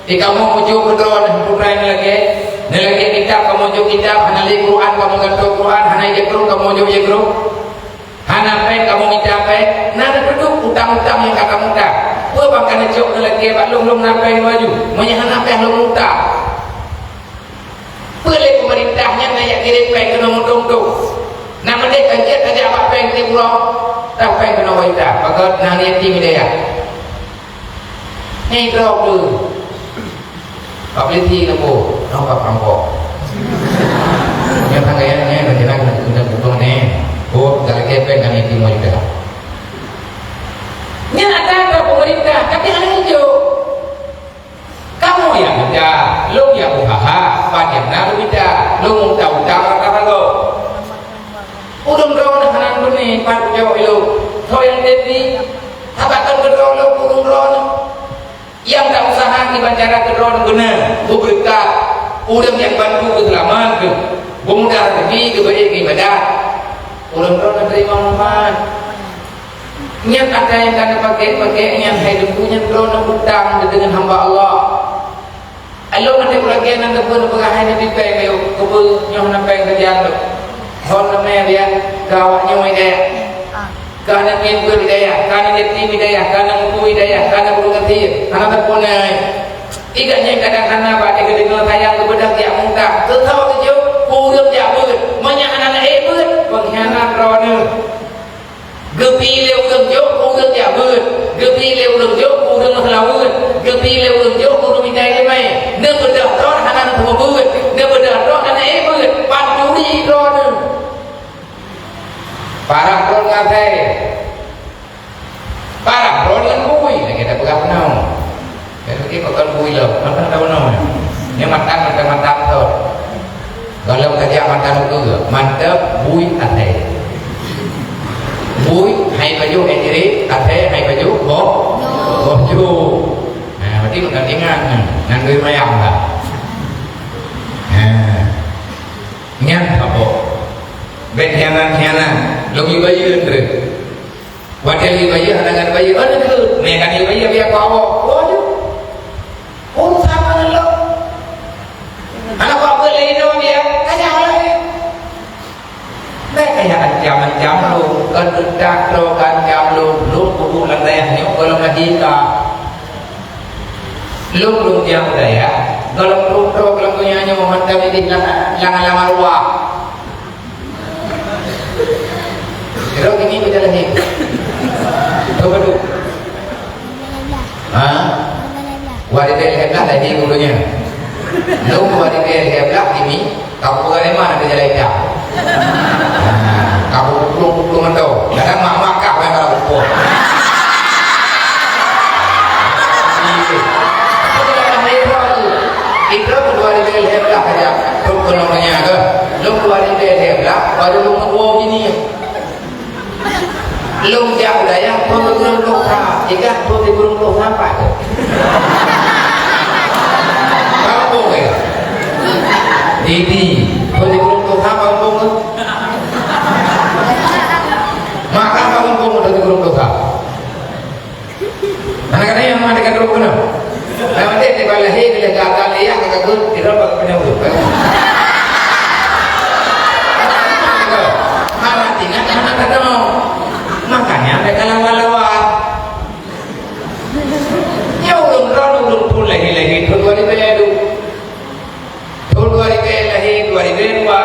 Di kamoe meujok keu droe neuh putra nyang lagèe, neulagèe kitab kamoe jok kitab, hana lé Quran kamoe gantoe Quran, hana iék Quran kamoe jok iék Quran. Hana péng kamoe mita péng, na neutudok utang-utang nyang ka kamoe utang. Peue ban ka neucok neulakèe bak lôn, lôn na péng laju, meunyoe hana péng lôn utang. Peue lé peumeurintah nyan na jak kirém péng keunoe meutueng-tueng. Na meudeh ka jeuet tajak bak péng tiep uroe, tah péng keunoe wajéb, pakon na yatim dayah. Nyan droe tu. Pak polisi lampu, nampak perampok. Nyan tangga nyan, nyan, nyan, nyan, nyan, nyan, nyan, nyan. Oh, tak lagi péng kami terima juga. Nyan ada, ada pemerintah, tapi hana hijau. Kamu yang muda, lôn yang usaha, banyak nak lebih dah. Lôn utang-utang rata bago. Ulun droe hana dunia, pat jauh ilok. Kau yang jadi, apa kan kedua lo ulun droe? Nyang ka useuha Di bancara keudroe beuna, beubeureukat, ureuëng nyang bantu keuseulamat keuh, beumudah rezeki keu beuiék ibadat. Ureuëng droe na teurimong manfaat. Nyan atra nyang ka neupaké-paké nyan hai teungku nyan droe na utang deungon hamba Allah. Along até ulagée nan teupeu neupeugah hai Nabi péng ayo keubeue nyoe na péng sajan lom. Hon leumé biar ka awak nyoe deh. Ka na miet beuet hidayah, ka na yatim hidayah, ka na mupu hidayah, ka na guru ngaji, hana tapeunai. Iga nyang kadang hana bak deungoe sayang geubeudôh jak muda, teusawa geujok, ureuëng jak beuet, meunyo hana na ék beuet, pengkhianat droeneuh. Geupi lé ureuëng jok, ureuëng jak beuet, geupi lé ureuëng jok, ureuëng meuseulaweuet, geupi lé ureuëng jok, ureuëng midai limai, neubeudôh droe hana na teumeubeut, neubeudôh droe hana ék beuet, pancuri droeneuh. Parah droe ngon asai. Parah droe ngon bui, lagée tapeugah peunoh. Jadi pakon bui lom, mantong tahu nyoe. Nyoe mantap, mantap, mantap tu. Kalau kerja mantap tu, mantap bui asai. Bui hai baju hai diri, asai hai baju boh, boh ju. Nah, berarti bukan ingat ni. Nang duit mayang lah. Nah. Nyan apa? Bek hianat-hianat, lagi bayeue terus. Watée lagi bayeue, hana ngon bayeue, oh, neukheun. Mé ka lagi bayeue, biar ku awak. Oh, tu. Urusan mana lo? Hana ku apa lagi dong dia, tanya orang lain. Bek kaya ancam-ancam lo, kan dedak lo, kan ancam lo, lo kubu lam dayah nyoe, kalau ngaji ka. Lôn, lôn tiang budaya, gohlom lôn droe gohlom donya nyoe mantong idéh lam, lam alam arwah. Droe gini beda lagi. Droe betul. Ha? Wari bel hebat lagi gurunya. Lôn wari bel hebat ini. Kampung Arema na jalan itam. Nah, kampung Kuplung, Kuplung Mantong. Kadang mak-mak kah yang kalau kumpul. Iya. Itu dah dah lebar tu. Itu dua ribu lima belas aja. Tu penuhnya ke. Lu dua ribu lima belas, baru lu mau gini. Lôn jak budaya, phôn teukurong dosa. Ikat phôn teukurong dosa, Pak. Kampung, eh. Didi, phôn teukurong dosa, kampung, eh. Maka kampung, phôn teukurong dosa. Anak-anak yang mana dekat rumah kena? Nah, nanti tiba lahir, bila gagal, dia akan takut, tidak bakal kena urut. Hana ingat, hana tadeungoe. Makanya mereka lawan-lawan. Ya, ulun ron, ulun pun lahir-lahir tahun dua ribu tu. Tahun dua ribu lahir, dua ribu dua.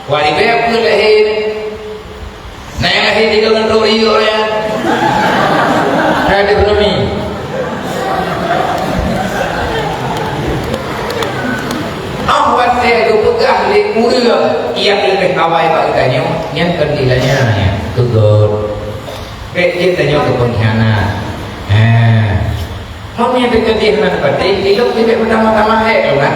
Dua ribu pun lahir. Nah, yang lahir tiga ngon dua ribu orang. Nah, di ekonomi. Ah, watée geupeugah lé ureuëng nyang leubeh awai bak geutanyoe, nyan kon dilanya nyan, teugot. Bék jeuet tanyoe keu pengkhianat. Heh. Hom nyang teukeudeh hana teupatéh, ilok teubiet meutamah-tamah hék lôn na.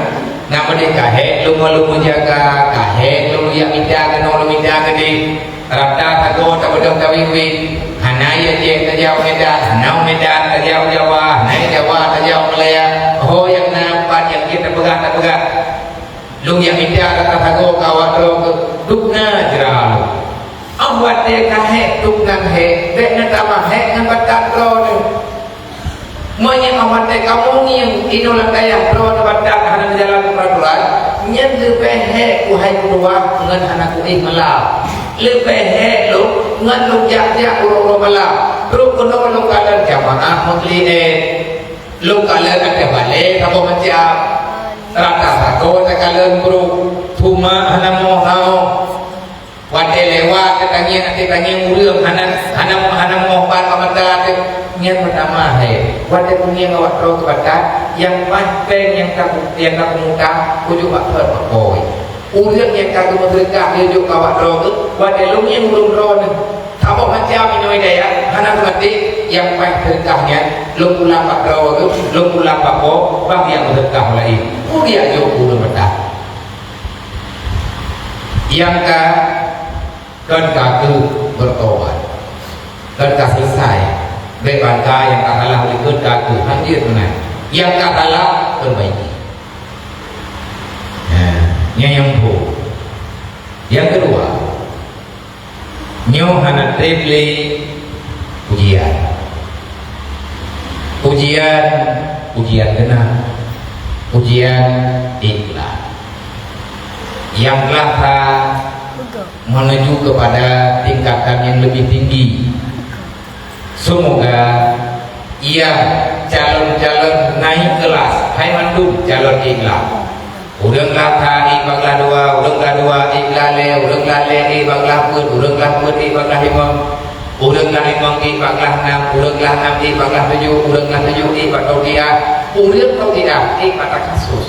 Na meudeh ka hék lôn ngon lôn meujaga, ka hék lôn jak mita keunoe lôn mita keudeh. Rata sagoe tabeudôh tawiet-wiet. Hana i Aceh tajak u Medan, hana u Medan tajak u Jawa, hana i Jawa tajak u Malaya. Ho nyang na pat nyang jeuet tapeugah-tapeugah. Lôn jak mita rata sagoe keu awak droe keuh dubna jra lôn. Óh watée ka hék dubna hék, bék neutamah hék ngon batat droeneuh. Meunyoe óh watée kamoe ngieng inoe lam dayah droeneuh batat hana neujalan keu peuraturan, nyan leubeh hék keuhai keudua ngon hana kuéh malam. Leubeh hék lôn ngon lôn jak-jak uroe-uroe malam. Trok keunoe lôn kalon jamaah meukeulieng. Lôn kalon ateueh balée saboh macam. Rata sagoe takalon brok, teuma hana moh sahoe. Watée lewat teutangieng ateueh tangieng ureuëng hana, hana, hana moh ban bak mata teuh, nyan meutamah lé. Watée kungieng awak droe keu batat, nyang paih péng nyang ka, nyang ka peumuta, kujok bak peuet bak kôi. Ureuëng nyang ka geumeuseudeukah geujok keu awak droe keuh, watée lôn ngieng ureuëng droeneuh. Saboh macam inoe hidayah, hana teumaté, nyang paih seudeukah nyan, lôn pulang bak droe keuh, lôn pulang bak po, bah nyang meuseudeukah laén. Peue jak jok ureuëng meuta. Nyang ka Kon ka keuh bertobat. Kon ka selesai. Bék bangga nyang ka salah ulikot ka keuh. Hanjeuet meunan. Nyang ka salah, perbaiki. Nah, nyan nyang phôn. Nyang keudua, nyoe hana treb lé ujian. Ujian, ujian keunan. Ujian ikhlas. Nyang keulasa menuju kepada tingkatan yang lebih tinggi. Semoga ia calon-calon naik kelas, hai mandum calon ikhlas. Ureueng kelas sa ék bak kelas dua, ureueng kelas dua ék bak kelas lhèe, ureueng kelas lhèe ék bak kelas peuet, ureueng kelas peuet ék bak kelas limong, ureueng kelas limong ék bak kelas nam, ureueng kelas nam ék bak kelas tujoh, ureueng kelas tujoh ék bak taubiah, ureueng taubiah ék bak takhasus.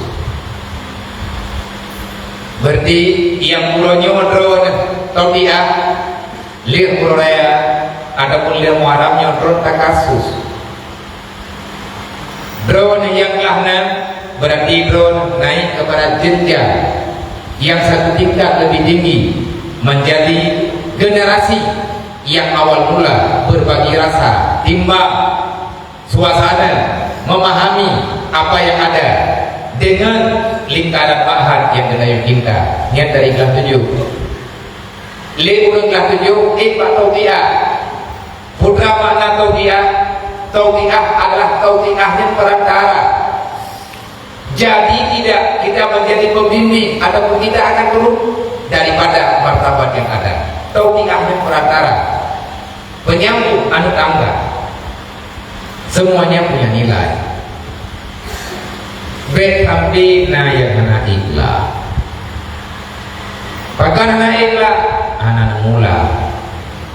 Berarti nyang uroe nyoe droeneuh taubiah, lheueh uroe raya ataupun lheueh Muharram nyoe droeneuh takhasus. Droeneuh nyang kelas nam, berarti droeneuh naik kepada jenjang yang satu tingkat lebih tinggi, menjadi generasi yang awal mula berbagi rasa, timbang suasana, memahami apa yang ada dengan lingkaran ma'had yang geutanyoe cinta. Nyan dari kelas tujoh. Lé ureueng kelas tujoh, ék bak taubiah. Peue makna taubiah? Taubiah adalah taubiah nyang perantara. Jadi tidak kita menjadi pembimbing ataupun kita akan turun daripada martabat yang ada. Taubiah nyang perantara. Penyambung aneuëk tangga. Semuanya punya nilai. Bèk sampai na nyang hana ikhlas. Pakon hana ikhlas? Hana mula.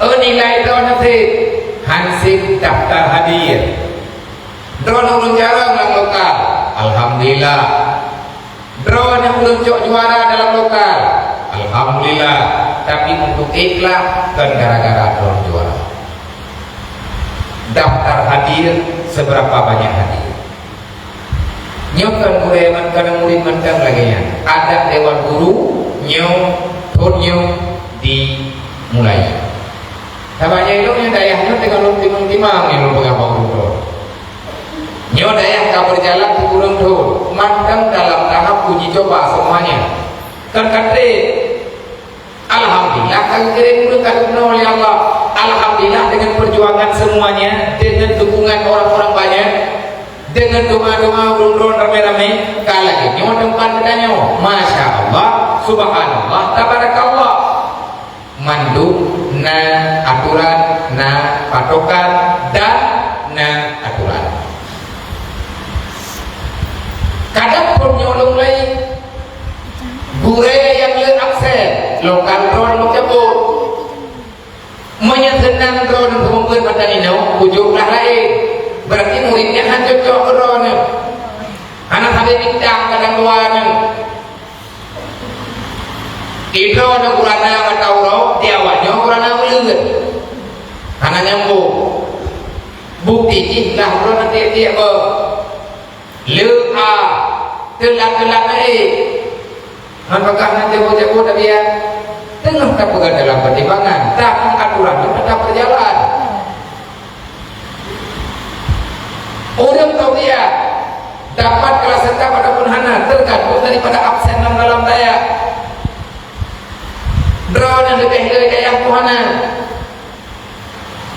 Oh, nilai droeneuh sép, han sép daftar hadir. Droeneuh ureueng jarang lam lokal, alhamdulillah. Droeneuh ureueng cok juara dalam lokal, alhamdulillah. Tapi untuk ikhlas, kon gara-gara droeneuh juara. Daftar hadir, seberapa banyak hadir. Nyoe kon gurèe mantong, murit mantong lagèe nyan. Ada dewan guru, nyoe thon nyoe dimulai. Sabab nyoe ilôn nyoe dayah nyoe teungoh lôn timang-timang nyoe lôn peugah bak guru. Nyoe dayah ka berjalan sikureueng thon, mantong dalam tahap uji coba semuanya. Kon ka trép. Alhamdulillah, ka geukirém ureueng ka geukeunoe lé Allah. Alhamdulillah, dengan perjuangan semuanya, dengan dukungan orang-orang banyak, dengan doa-doa ureueng-ureueng ramé-ramé, ka lagèe nyoe teumpat geutanyoe. Masya Allah, subhanallah, tabarakallah. Mandum na aturan, na patokan, dan na aturan. Kadang phon nyoe lôn mulai, gurèe nyang le absen, lokal droeneuh lôn cabot. Meunyoe seunang droeneuh seumeubeuet mata inong, ujoe ulah laén. Berarti murit nyan han cocok keu droeneuh. Hana sabe bintang kadang dua nyan. Di droeneuh gurana mata uroe, di awak nyoe gurana uleuet. Hana nyambung. Bukti jih lah droeneuh tiep-tiep beuh. Le a, teulat-teulat na ék. Ngon peugah nyan jago-jago tabiat. Teungoh tapeugah dalam pertimbangan, tapi aturan nyoe tetap berjalan. Ureueng taubiah dapat kelas tetap ataupun hana, tergantung daripada absen lam dalam dayah. Droeneuh leubeh le dayah tuh hana.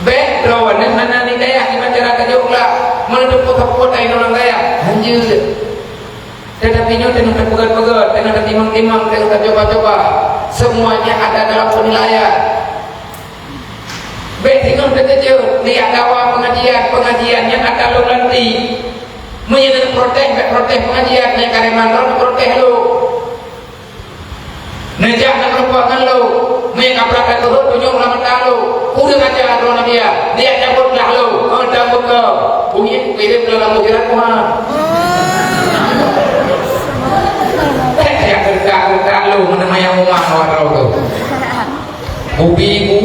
Bèk droeneuh hana nidayah nibak cara tajok glak, meuneuteupeu-teupeu tainong lam dayah, hanjeuet. Tetapi nyoe teungoh tapeugöt-peugöt, teungoh tatimang-timang, teungoh tacoba-coba, semuanya ada dalam penilaian. Bèk singoh teukeujot, lihat dawa pengajian, pengajian nyan ata lôn lanti. Meunyoe neuprotes, bèk protes pengajian, nyang ka reuman droe neuprotes lôn. Neujak nanggroe ngon lôn, meukaprah ka teuhôt tujoh lam mata lôn. Ureueng aja droe Nabi, dia cabot lah lôn, oh, dan buka. Bunyi kirim dalam pikiran Tuhan. Cek, cek, kerja, kerja lôn, mana mayang rumah, awak droe tu. Kubi bu,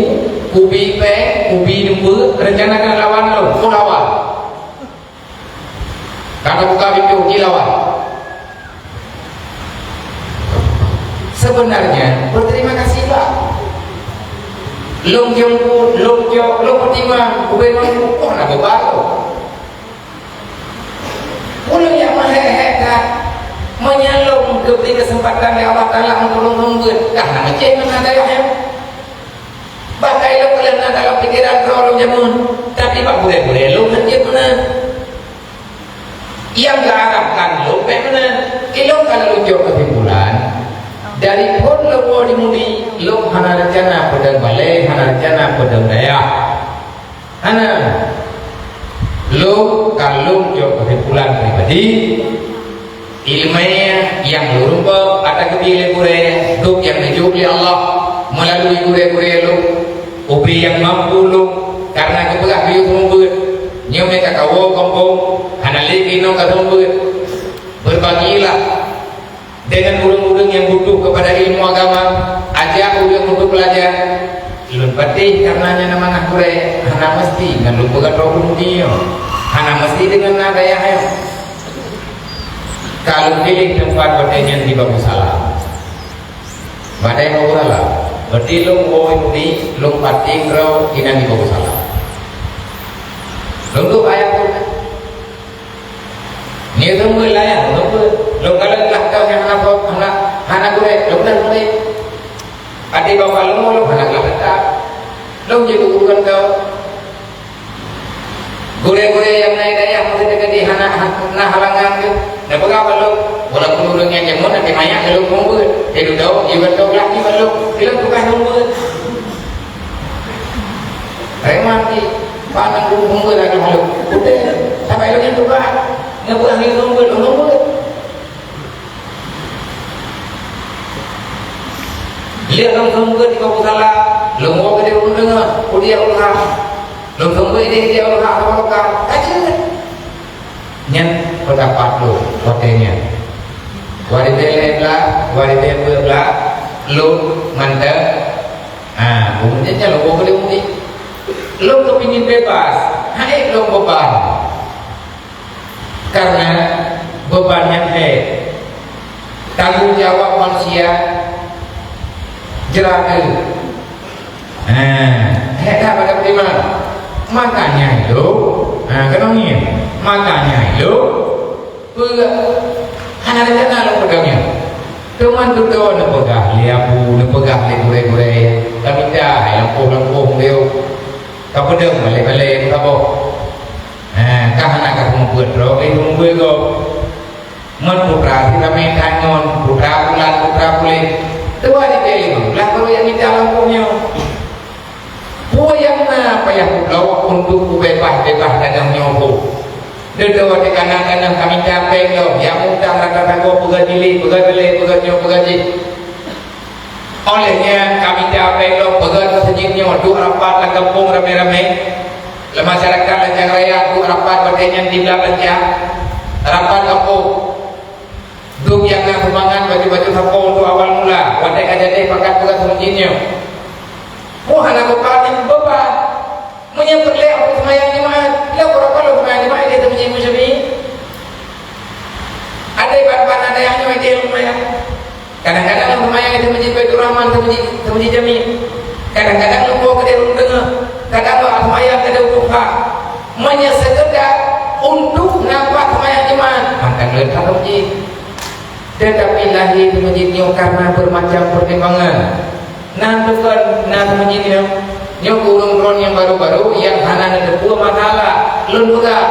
kubi pe, kubi dumba, rencana keu lawan lôn, ku lawan. Ka tabuka pintoe, jilawan. Sebenarnya, berterima kasihlah. Lôn jemput, lôn jok, lôn peutimang, ubé lôn pukon na beubagoe. Nyang meuhek-hek that, meunyoe lôn geubri keuseumpatan lé Allah Taala untuk lôn seumeubeuet, kah na meucéh meunan dayah nyan. Bahkai lôn ka lheueh na dalam pikeran droe lôn jameun, tapi bak gurée-gurée lôn hana jeuet meunan. Nyang geuharapkan lôn bék meunan. Ilôn ka lôn cok keusimpulan, dari phon lôn woe di Mudi, lôn hana reuncana peudong balée, hana reuncana peudong dayah. Hana. Lôn ka lôn cok keusimpulan pribadi, iéleumé nyang lôn rumpok ata geubri lé gurée, dub nyang neujok lé Allah meulalui gurée-gurée lôn, ubé nyang mampu lôn, kareuna geupeugah geuyue seumeubeuet. Nyoe meuka kawoe gampông, hana lé keunoe ka seumeubeuet. Beurbagilah deungon ureuëng-ureuëng nyang butuh keupada ilmu agama, ajak ureuëng untuk beulajar. Lôn patéh kareuna nyan na manah gurée, hana meuseuti ngon lôn peugah droe ureuëng nyoe, hana meuseuti deungon na dayah nyoe. Ka lôn piléh teumpat watée nyan di Babussalam. Watée Babussalam, berarti lôn woe di, lôn patéh droe inan di Babussalam. Lôn duek ayah pun. Nyoe seumeubeuet layang, seumeubeuet. Lôn kalon lah keu nyang hana, hana, hana gurée, lôn peugah gurée. Até bak lôn, lôn hana glah teutap. Lôn jeuet keu gurée keu. Gurée-gurée nyang na dayah meusideh keudeh hana, hana halangan geuh. Neupeugah bak lôn, walaupun ureuëng nyan jameun, até manyak keu lôn seumeubeuet. Jadi, dudoe, jibantu glah, jibantu. Ilôn tugaih seumeubeuet. Preman di Padang Gurun Sumber ada halus. Udah, sampai lagi juga. Nggak boleh lagi sumber, sumber. Lihat lom sumber di Kampung Salam, lom bawa ke dia urun dengar, oh dia Allah. Lom sumber ini dia Allah, Allah. Kaca. Nyan pendapat lôn watée nyan. Dua ribée lhée blaih, dua ribée dua belas, lôn mantong. Ha, umur nyan lôn bawa ke dia umur. Lôn kepingin bebas, hai lôn beban. Karena beban nyan hék. Tanggung jawab manusia jeuet keu. Ha, hék that bak geupeuteurimong. Makanya ilôn, ha, keunong nyan. Makanya ilôn, peue, hana rencana lôn peugah nyan. Teuma tutoe neupeugah lé abu, neupeugah lé gurée-gurée, tamita hai lampôh-lampôh beuh. Ka peudong balée-balée meusaboh. Ha, ka hana ka seumeubeuet droe, eh, seumeubeuet gob. Ngon putra si ramé that ngon putra bulan, putra buleuen. Dua ribée limong blaih baru nyang mita lampôh nyoe. Peue nyang na payah publoe untuk kubeubaih-beubaih tanoh nyoe, Bu? Dudoe watée kana-kana ka mita péng lom, nyang utang rata sagoe peugah jih lé, peugah dilée, peugah nyoe, peugah jih. Óh lheueh nyan ka mita péng lom peugét meuseujid nyoe duek rapat lam gampông ramé-ramé. Lam masyarakat Lancang Raya duek rapat watée nyan di Blang Lancang. Rapat gampông. Duek nyang na sumbangan baju-baju sapo untuk awal mula watée ka jadi pakat peugét meuseujid nyoe. Peue hana beupah nyan beupah. Meunyoe peureulée ureuëng seumayang Jumat, lé uroe ka lôn seumayang Jumat idéh teumeujieb meuseumi. Até ban-ban ada nyang nyoe idéh lôn seumayang. Kadang-kadang lôn seumayang idéh Meuseujid Baiturrahman, teumeujieb, teumeujieb Jamil. Kadang-kadang lôn woe keudéh lôn deungoe. Kadang lôn seumayang keudéh u tuha. Meunyoe seukeudar untuk nambah seumayang Jumat, mantong lôn that teumeujieb. Teutapi lahé teumeujieb nyoe kareuna beumacam peurtimbangan. Na teukeuen na teumeujieb nyoe. Nyoe keu ureuëng droen nyang barô-barô nyang hana neuteupeue masalah. Lôn peugah,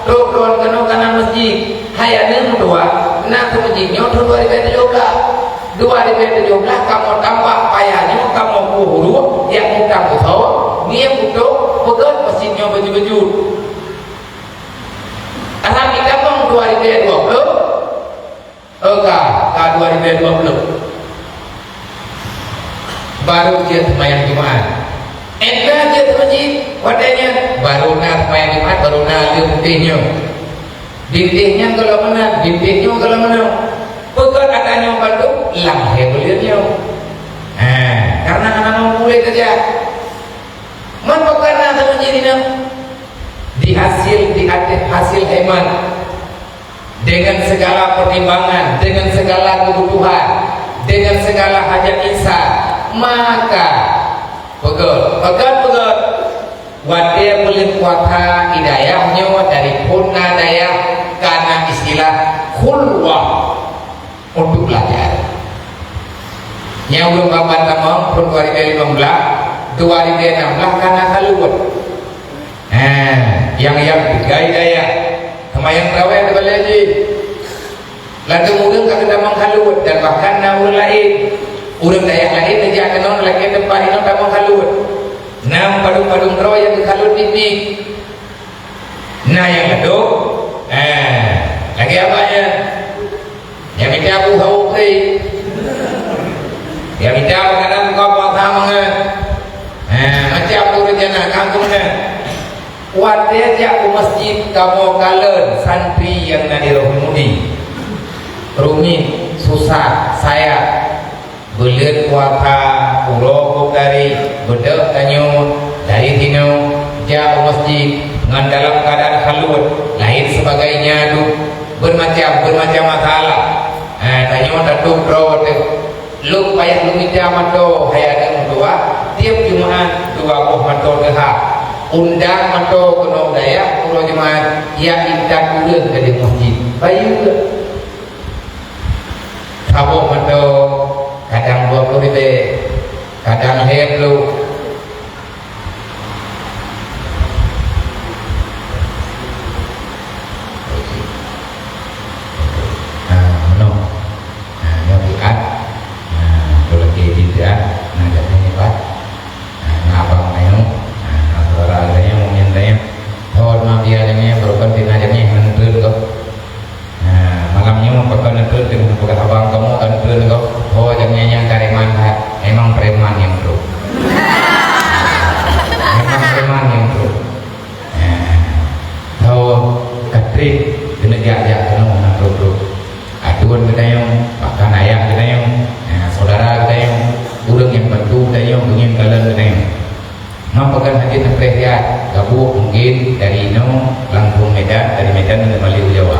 trok droen keunoe ka na meuseujid. Hai aneuk meutuah, na teumeujieb nyoe thôn dua ribée tujoh blaih. Dua ribée tujoh blaih kamoe tambah paya nyoe kamoe kueh uruek nyang mutang beusoe, ngieng beutôi, peugét meuseujid nyoe beujeuet-beujeuet. Asai jitamong dua ribée dua ploh, Ka, ka dua ribée dua ploh. Barô jeuet seumayang Jumat. Ék na jeuet meuseujid, watée nyan barô na seumayang Jumat, barô na lheueh bintéh nyoe. Bintéh nyan gohlom meunan, bintéh nyoe gohlom meunan. Peugét ata nyoe bandum lam lhée buleuen nyoe. Ha, kareuna hana mampu lé keureuja. Man pakon na seumeujid inong? Di hasil, di ateueh hasil hemat. Dengan segala pertimbangan, dengan segala kebutuhan, dengan segala hajat insan, maka peugét, peugét, peugét. Watée buleuen puasa di dayah nyoe dari phon na dayah Kana istilah khulwah untuk belajar. Nyang ulôn raban tamong peuet dua ribu lima belas, dua ribu enam belas kana khalwat. Nah, yang, yang tiga hidayah. Sama yang terawih ada balik lagi. Lalu ureuëng ka tamong khalwat dan bahkan na ureuëng lain. Ureuëng dayah lain neujak keunoe lagée teumpat inoe tamong khalwat. Nam padum-padum droe nyang khalwat biet-biet. Na nyang ladôm, eh, lagée abah nyan. Nyang mita bu hawô pri. Nyang mita makanan buka puasa mangat. Eh, macam tu rencana kampung nyan. Watée jak u masjid kamoe kalon santri nyang na di Rohmudi. Rumit, susah, sayat. Buleuen puasa, uroe kutari, beudôh tanyoe dari sinoe jak u masjid ngon dalam keuadaan khalwat, laén seubagainya duek beumacam-beumacam masalah. Ha, tanyoe tatôb droe teuh. Lôn payah lôn mita mantong hai aneuk meutuah, tieb Jumat dua boh mantong teuhah. Undang mantong keunoe dayah uroe Jumat, jak intat ureuëng keudéh masjid. Bayeue. Saboh mantong, kadang dua ploh ribée, kadang lhée ploh. Nah, meunoe. Nah, nyoe diat. Nah, tu lagi diat. Nah, jadi hebat. Nah, abang nyoe. Nah, saudara nyoe, mungkin nyoe. Thon mafia nyoe, berubah tina nyoe, menteri tu. Nah, malam nyoe pakon neutreun deungon peugah abang kamoe ka neutreun gob. Ho, jaminan nyang kareman that. Memang preman nyang trok. Memang preman nyang trok. Nah, ho, ka treb keuneuk jak-jak keunoe na trok-trok. Aduen geutanyoe, bahkan ayah geutanyoe, nah, saudara geutanyoe, ureuëng nyang bantu geutanyoe, beungieng kalon geutanyoe. Ngon peugah hadirin nyang preh that, gabuek mungkin dari inoe langsung Medan, dari Medan kembali u Jawa.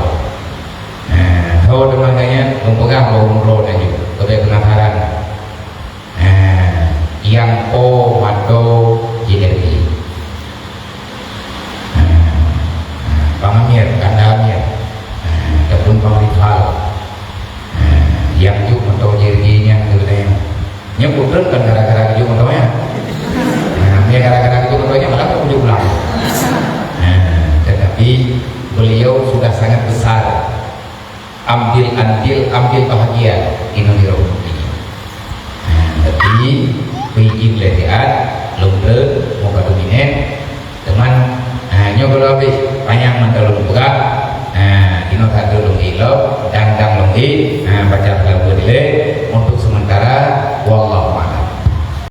Nah, ho teuma geuh nyan, lôn peugah bak ureuëng droe laju, keubiet penasaran. Nah, nyang po mantong J R G. Nah, nah, Bang Amir, Kanda Amir. Nah, ataupun Bang Rizal. Nah, nyang jok mantong J R G nyan keu geutanyoe. Nyoe kutreun kan gara-gara geujok mantong nyan. Nah, nyoe gara-gara geujok mantong nyan malah kujok pulang. Nah, tetapi beliau sudah sangat besar ambil andil, ambil bahagian inoe di Rohmudi. Nah, tapi peuizin lé siat, lôn treun, muka dominan, Teuma, ha, nyoe gohlom habéh, panyang mantong lôn peugah. Ha, inoe that lôn ilok, dang-dang lôn hi, ha, baca